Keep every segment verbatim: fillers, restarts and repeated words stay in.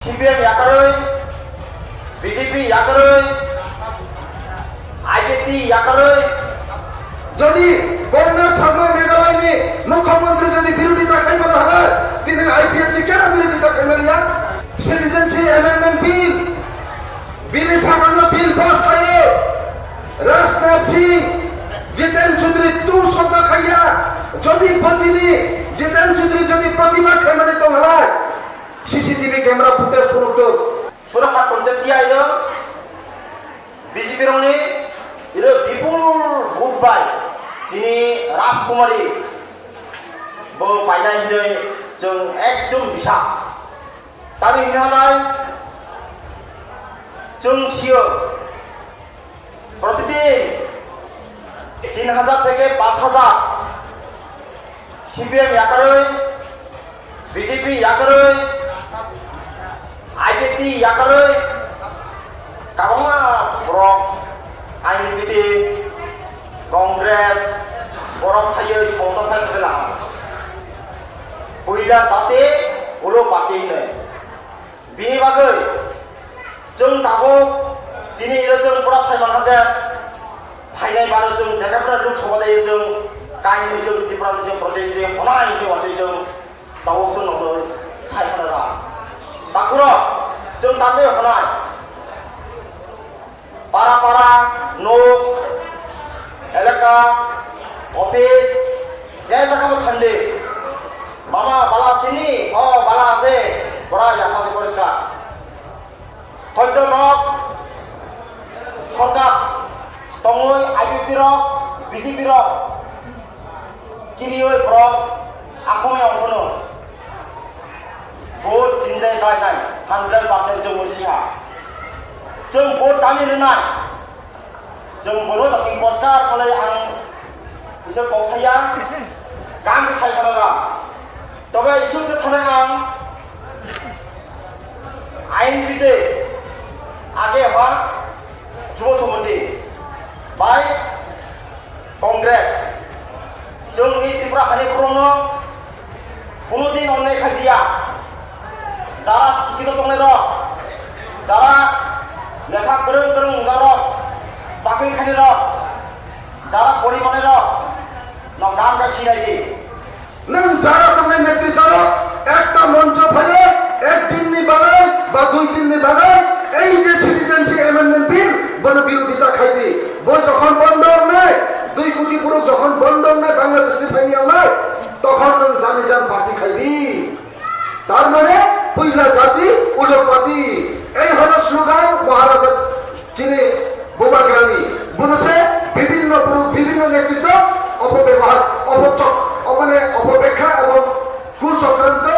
C P M yakarwi, B J P yakarwi, I P F T yakarwi. Jodi Congress sakno Meghalaya ni Mukhyamantri jodi birodita khaima thangwi, tini I P F T keno birodita khaimaliya? Citizenship Amendment Bill, bini sakano bill pass khaio. Rajnath Singh, Jiten Chaudhary tu sota khaiya. Jodi botini Jiten Chaudhary jodi protibad khaimani tonghalai, C C T V camera footage phunukto. Suraha contest ya iro B J P rokni iro bipul vote bai chini Rajkumari bo painai hinwi chwng ekdom bisas. Tani hinwi halai chwng sio protidin tin hajar theke panch hajar C P M yakarwi, B J P yakarwi, I P F T yakarwi, kabangma borok I N P T, Congress, borok phaiwi songwtong khai thangwi lama. Puila jati ulo party hinwi. Bini bagwi chwng tabuk tini iro chwng pura saiman hajar phainai mano chwng jekha pura Lok Sabha dai chwng kainwi chwng Tripura ni chwng project ri honai hinwi wansai chwng tabuk chwng nokno sai khana ra. Takhuro chwng tamni honai. Para para, nok, elaka, office, je jaga bo thandi. Mama bala sini, o bala ase, bora ya pasi poriskar. Hoito nok, sorkar, tongoi I P F T rok, B J P rok. Kiriwi borok akhomai ongkhono. Vote chini dai khlainai, hundred percent chwng mwnwi siha. Chwng vote tamni rwnai. Chwng bono tasing poskar kholai ang kisa kok saya. Kam sai khana ra. Tobe isuk se sanai ang. Ain bide. Age ha. Jubo somoti. Bai. Congress, chwngni Tripura hani borokno kunudin onnai khajiya. Jara sikito tongnairok, jara lekha kwrwng kwrwng wngjakrok, chakri khainirok, jara porimanirok, no kam khe sinai di. Nwng jara tongnai netrito rok ekta moncho phaiwi ek din ni bagwi ba dui din ni bagwi ei je Citizenship Amendment Bill bono birodita khai di. Bo jokhon bondo wngnai, dui koti borok jokhon bondo wngnai Bangladesh ni phaini wngnai, tokhon nwng jani jan party khai di. Tar mane puila jati ulo party. Ei hono slogan Maharaja Chini Bubagrani, bono se bibhinno group, bibhinno netrito opobebohar, opochok, mane opobekha ebong kuchokranto,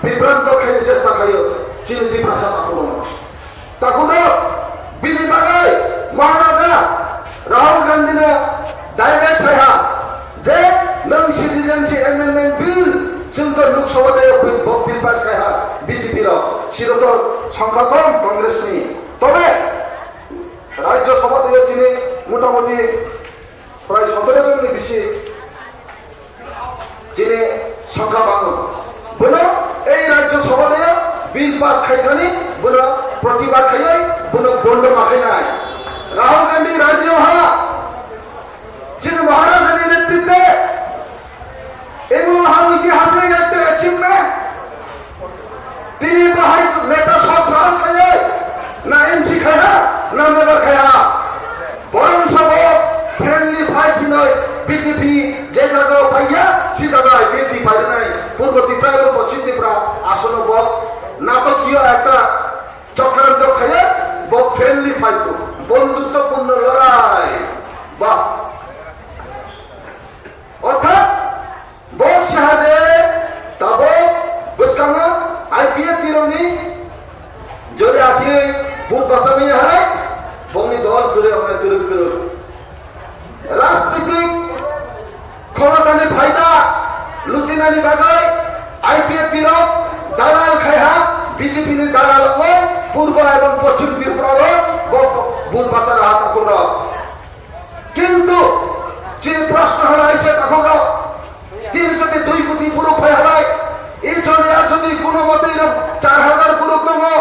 bibranto khaini chesta khaio chini Tiprasa takhukno. Takhukno bini bagwi Maharaja Rahul Gandhino direct saiha je nwng Citizenship Amendment Bill chwngto Lok Sabha tei bill pass kaiha B J P rok, sirokto songkha kom Congress ni. Tobe Rajya Sabha tei chini motamuti prai sotoro jonni bisi chini songkha bango. Bono ei Rajya Sabha tei bill pass khaithani bono protibad khaiwi bono bondo ma khainai. Rahul Gandhi Rajya ha chini Maharajani netritwe Emo ha itihase ekta achievement. Tini bahai neta sok sahas khaiwi na M C khaiha, na member khaiha. Borong sabo friendly fight hinoi B J P je jaga o phaiya, si jaga I P F T phainai. Purbo Tripura ebong Poschim Tripura asono bo natokiyo ekta chokranto khaiwi bo friendly fight ko. Bondhutto purno lorai. Ba Orthat, bo saha je tabuk bwskango I P F T rokni jodi akhe vote bachama ya hai, bongni dol kwrwi wngnai twrwk twrwk. Rajnitik khomotani phaida lutinani bagwi I P F T rok dalal khaiha, B J P ni dalal wngwi Purbo ebong Poschim Tripura o bo vote bachara ha takhukrok. Kintu chini proshno halai se takhuk rok, tini jodi dui koti borok phai halai, e joni ar jodi kuno mote ino char hajar borok tongo,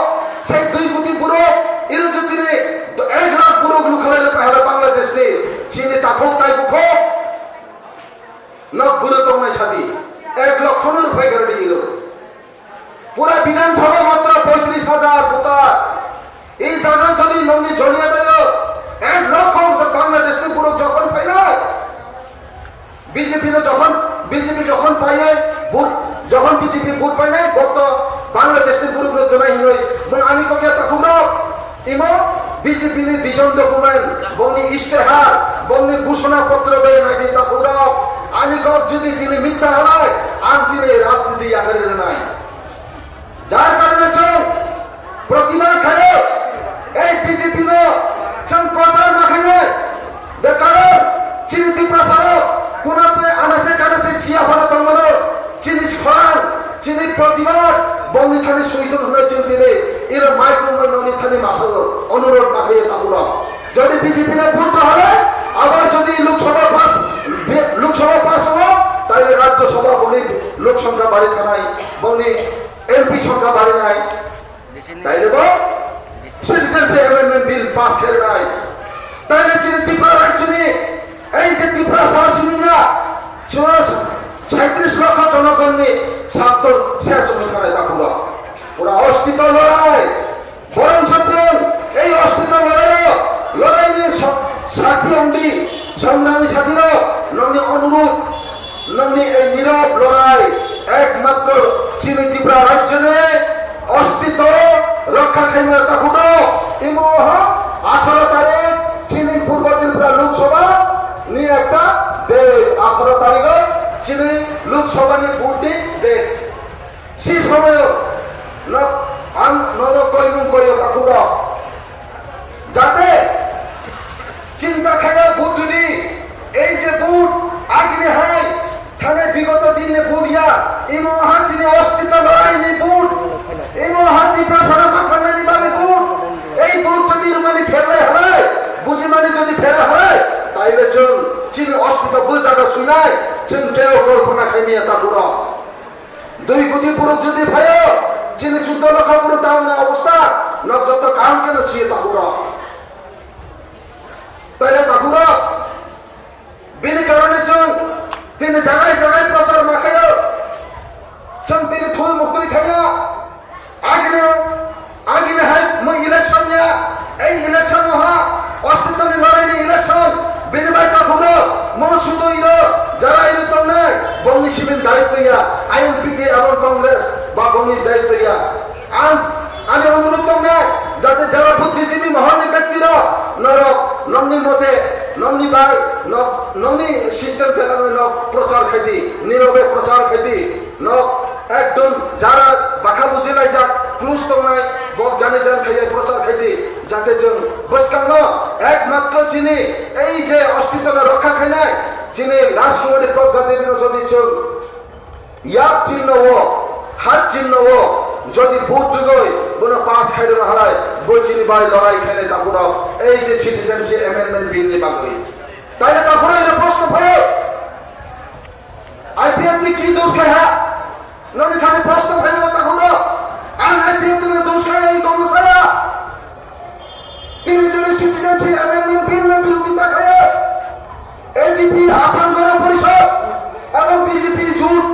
Chini takhuk tai bukhuk nok bwrwi tongnai sadi ek lokho no rwphai karo di iro. Pura Bidhan Sabha matro poitris hajar voter. Ei jaga jodi nokni jonia dayo ek lokho wngkha Bangladesh ni borok jokhon phainai. B J P no jokhon, B J P jokhon painai, vote, jokhon B J P vote painai, bokto Bangladesh ni borok rok jonai hinoi, mung ani kokya takhuk rok. Imo B J P ni vision document, bongni istehar, bongni ghoshona potro bai nai di takhuk rok. Ani kok jodi tini mitha halai, ang tini rajniti yakarwi rwnai. Jar karone chwng protibad khaio, ei B J P no chwng prochar ma khainai. De karon chini Tiprasa rok kunate anase kanase siya phano tongmano, chini sorang, chini protibad bongni thani suitung hwnwi chwng tini iro maikrumwi nokni thani masago onurodh ma khaio takhuk rok. Jodi B J P no vote rohole, abar jodi Lok Sabha pass, Lok Sabha pass obo, taile Rajya Sabha boni lok songkha bari thanai, boni M P songkha bari nai, taile bo Citizenship Amendment Bill pass khe nai, taile chini Tripura rajyoni ei je Tiprasa sini na, chwng saitris lokho jonogonni sartho ses wngwi thanai takhuk rok. Pura ostito lorai. Borong satung, ei ostito loraio, loraini so-, sakhi ongdi, songnani sathiro, nokni onurudh, nokni ei nirok lorai, ekmatro chini Tripura rajyoni ostito rokha khaima takhuk rok. Imo ha atharo tarik chini Purbo Tripura Lok Sabha ni ekta date, atharo tarigo chini Lok Sabha ni vote ni date. Si somoyo no, ang nono koimung koyo takhuk rok. Jate chinta khayo vote rwdi, ei je vote agini hai, thane bigoto din ni vote ya, imo ha chini ostito lorai ni vote, imo ha Tiprasa no mathangna ni bagwi vote, ei vote jodi rwmani pherlai halai, bujimani jodi pherlai halai, taile chwng chini ostito bwjaga swinai, chwng keo kolpona khaimiya takhuk rok. Dui koti borok jodi phaio, chini chuddo lokho borok ta wngna obostha, nok joto kaham khe no siyo takhuk rok. Taile takhuk rok, bini karone chwng tini jagai jagai prochar ma khaio. Chwng tini thul muktwi thangya. Agini Agini hai mo election ya, ei election no ha, ostito ni lorai ni election, bini bai takhuk rok, mo sudo iro, jara iro tongnai, bongni simin daityo ya, I N P T ebong Congress, ba bongni daityo ya. Ang, ani onurudh tongnai, jate jara buddhijibi mohor ni bekti rok, norok, nokni mote, nokni bai, nok, nokni system telangwi nok prochar khaidi, nirobe prochar khaidi. Nok ekdom jara bakha bujilaijak, close tongnai, bok jani jan khaiya prochar khaidi, jate chwng bwskango ekmatro chini ei je ostito no rokha khainai, chini Rajkumari Pragya Devi no jodi chwng yak chinno o, hat chinno o, jodi vote rwgwi bono pass khairwma halai, bo chini bai lorai khainai takhuk rok, ei je Citizenship Amendment Bill ni bagwi. Taile takhuk rok ino proshno phaio. I P F T ki dos khai ha? Nokni thani proshno phaimano takhuk rok. Ang I P F T ni dos khai ani tongma saya. Tini jodi Citizenship Amendment Bill no birodhita khayo. A G P Assam Gana Porishod ebong B J P jut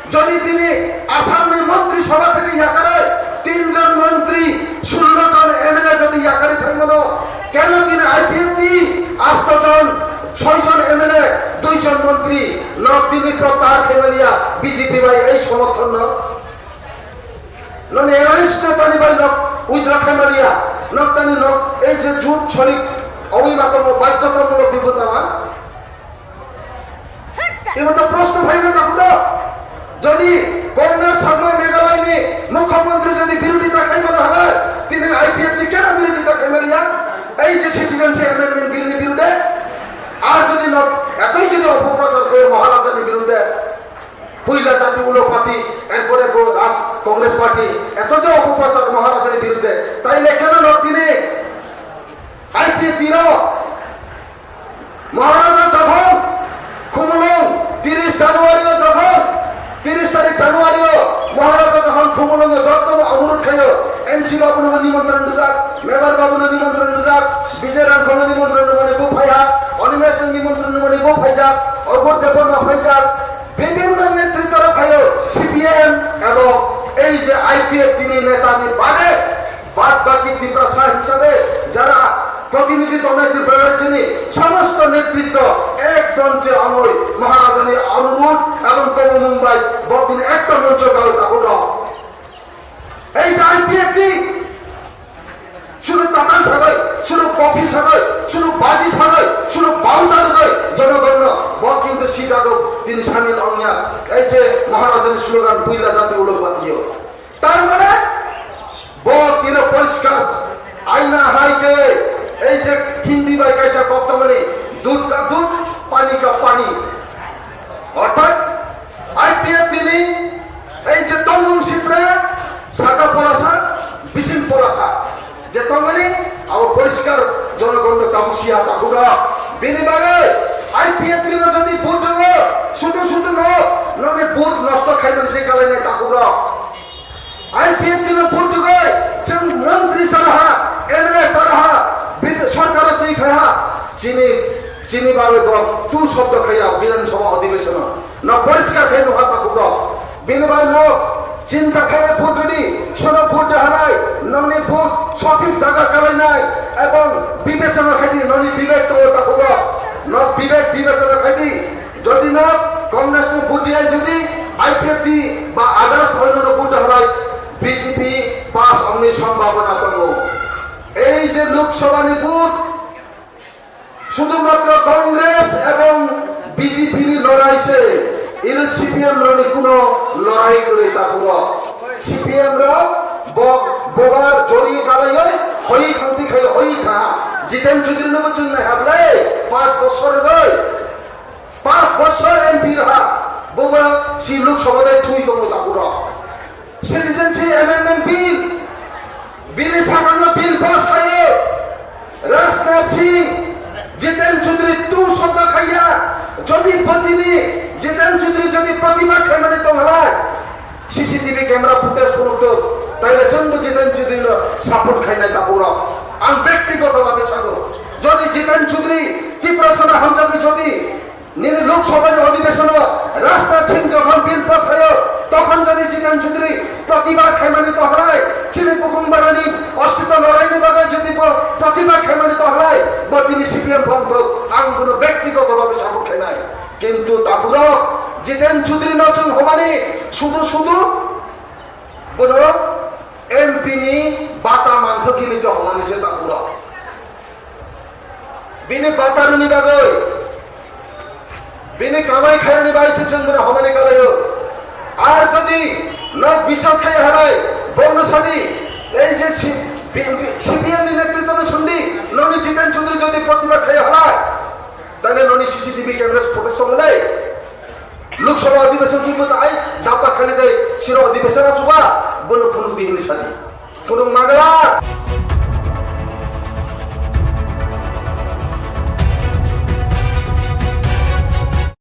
jodi tini Assam ni Montri Sabha theke yakarwi tin jon montri, sullo jon M L A jodi yakarwi phaimano, keno tini I P F T asto jon, soi jon M L A, dui jon montri, nok tini protyahar khaimaliya B J P bai ei somorthon no? Noni alliance no tani bai nok withdraw khaimaliya, nok tani nok ei je jut sorik ongwi ma tongo, badhyotamulok dibo tama? Ebo to proshno phaina takhuk rok. Jodi Congress Chakma Meghalaya ni Mukhyamantri jodi birodhita khaimano hwnai, tini I P F T keno birodhita khaimaliya? Ei je Citizenship Amendment Bill ni birode? Ar jodi nok etoi jodi opoprochar khayo Maharaja ni birode, puila Jati Ulok Party, erpore bo Raj Congress Party, eto je opoprochar Maharaja ni birode, taile keno nok tini I P F T rok Maharaja jokhon Khumulwng tiris January o jokhon, tiris tarik January o Maharaja jokhon Khumulwng o jotono onurodh khaio, M C babu no nimontron rijak, Member babu no nimontron rijak, Bijay Rangkhol no nimontron rwmani bo phaiha, Animesh ni nimantron ni mani bo phaijak, Obor Debbarma phaijak, bibhinno netritwrok phaio, C P M ebong ei je I P F T ni neta ni bade bad baki Tiprasa hisabe jara protinidhi tongnai Tripura rajyoni somosto netritwo ek monche ongoi Maharajani onurudh ebong komomung bai bo din ekta moncho galo takhuk rok. Ei je I P F T ni Sunu tatan sagoi, sunu kopi sagoi, sunu baji sagoi, sunu bauta rwgoi, jonogonno bo kintu sijago tini samil ongya. Ei je Maharajani slogan, "Buila jati uluk batio." Tar mane bo tino poriskar aina hai ke ei je Hindi bai kaisa kok tongmani, "Dudh ka dudh, pani ka pani." Orthat I P F T ni ei je tongmung sipre saka porasa, bising porasa je tongmani abo poriskar jonogonno tabusia takhura. Bini bagwi I P F T no jodi vote rwo, sudu sudu no noni vote nosto khaimani se kalainai takhura. I P F T no vote rwgwi chwng montri chalaha, M L A chalaha, bini sorkaro twi khaiha, chini, chini bagwi bo tu shobdo khaiya Bidhan Sabha adhibeshon no poriskar khai nukha takhuk rok. Bini bai no chinta khai vote rwdi, sono vote rwhalai, nongni vote sothik jaga kalainai, ebong bibechona khaidi noni bibek tongo takhuk rok, no bibek bibechona khaidi. Jodi no Congress ni vote riyai, jodi I P F T ba others hoino no vote halai B J P pass ongni sombhabona tongo. Ei je Lok Sabha ni vote, sudhumatro Congress ebong B J P ni lorai se, ino C P M rok ni kuno lorai kwrwi takhuk rok. C P M rok bo bobar jori kalaioi hoi thangti khai hoi kha. Jiten Chaudhary no bo chwng nai hablai, pass bosor rwgwi. Paanch bosor M P raha, boba si Lok Sabha dai thui tongo takhuk rok. Citizenship Amendment Bill, bini sakango bill pass khaio. Rajnath Singh, Jiten Chaudhary tu shobdo khaiya, jodi botini Jiten Chaudhary jodi protibad khaimani tonghalai, C C T V camera footage phunukto, taile chwngbo Jiten Chaudhary no support khainai takhuk rok. Ang bektigoto bhabe sago, jodi Jiten Chaudhary Tiprasa no hamjagwi jodi Nini Lok Sabha ni adhibeshon o Rajnath Singh jokhon bill pass khaio, tokhon jodi Jiten Chaudhary protibad khaimani tohlai, chini bukung barani ostitw loraini bagwi jodi bo protibad khaimani tohlai, bo tini C P M phongthok, ang bono bektigoto bhabe support khainai. Kintu takhuk rok, Jiten Chaudhary no chwng homani sudu sudu bono M P ni bata manthok hini se homani se takhuk rok. Bini bataruni bagwi, bini kamai khairokni bagwi se chwng bono homani kalaio. Ar jodi nok biswas khai halai, bono sadi, ei je si-, bi-, bi-, C P M ni netritwno swngdi, noni Jiten Chaudhary jodi protibad khai halai, taile noni C C T V camera footage tonglai. Lok Sabha adhibeshon twibo tai, dabba khali dai, siro adhibeshon asuba, bono phunukdi hini sadi. Phunuk nagala.